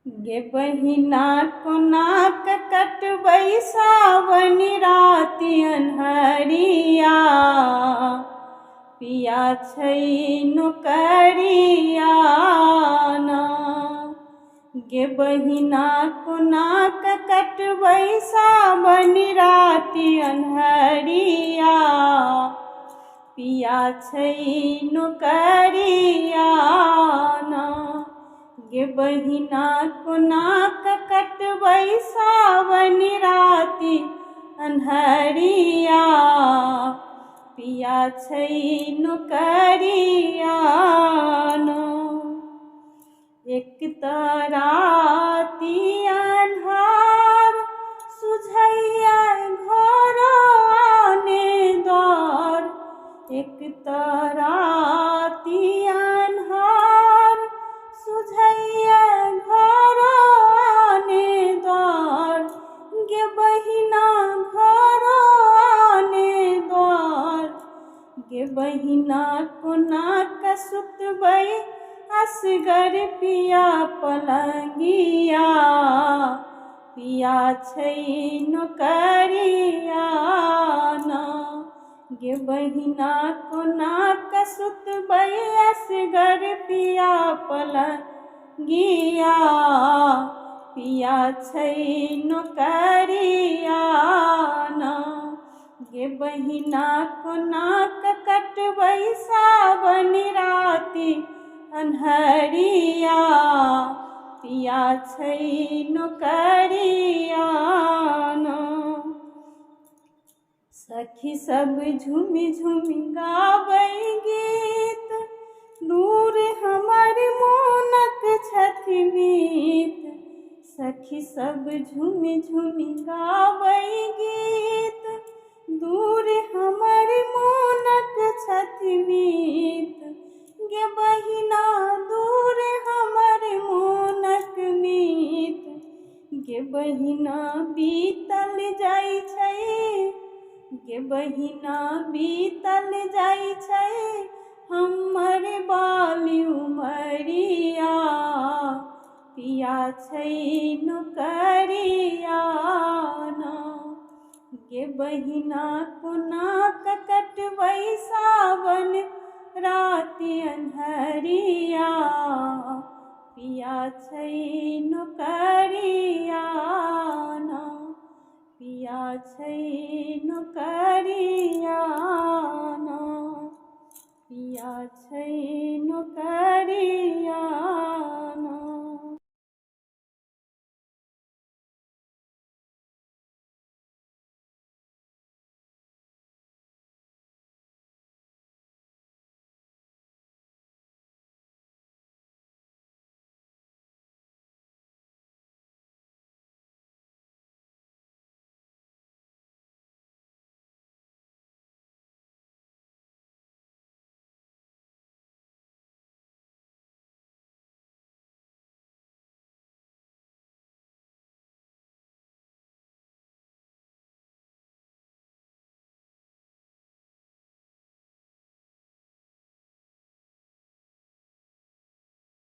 गे बहिना कोना कऽ कटबै सावन राति अन्हरिया, पिया छै नोकरिया ना। गे बहिना कोना कऽ कटबै सावन राति अन्हरिया, पिया छै नोकरिया ना। गे बहिना कोना कऽ कटबै सावन राति अन्हरिया, पिया छै नोकरिया ना। एक तऽ राति अन्हार सुझैया घर आने द्वार, एक तऽ राति अन्हार सुझैया घर आने द्वार, गे बहिना घर आने द्वार। गे बहिना कोना कऽ सुतबै असगर पिया पलङ्गिया, पिया छै नोकरिया ना। गे बहिना कोना कऽ सुतबै असगर पिया पलङ्गिया, पिया छै नोकरिया ना। गे बहिना कोना कऽ कटबै सावन राति अन्हरिया, पिया छै नोकरिया ना। सखी सब झूमि झूमि गाबै गीत, दूर हमर मोनक छथि मीत। सखी सब झूमि झूमि गाबै गीत, दूर हमर मोनक छथि मीत। गे बहिना दूर हमर मोनक मीत। गे बहिना बीतल जाइ छै, गे बहिना बीतल जाइ छै हमर बाली उमरिया, पिया छै नोकरिया ना। गे बहिना कोना कऽ कटबै सावन राति अन्हरिया, पिया छै नोकरिया ना। पिया छै नोकरिया ना, पिया छै नोकरिया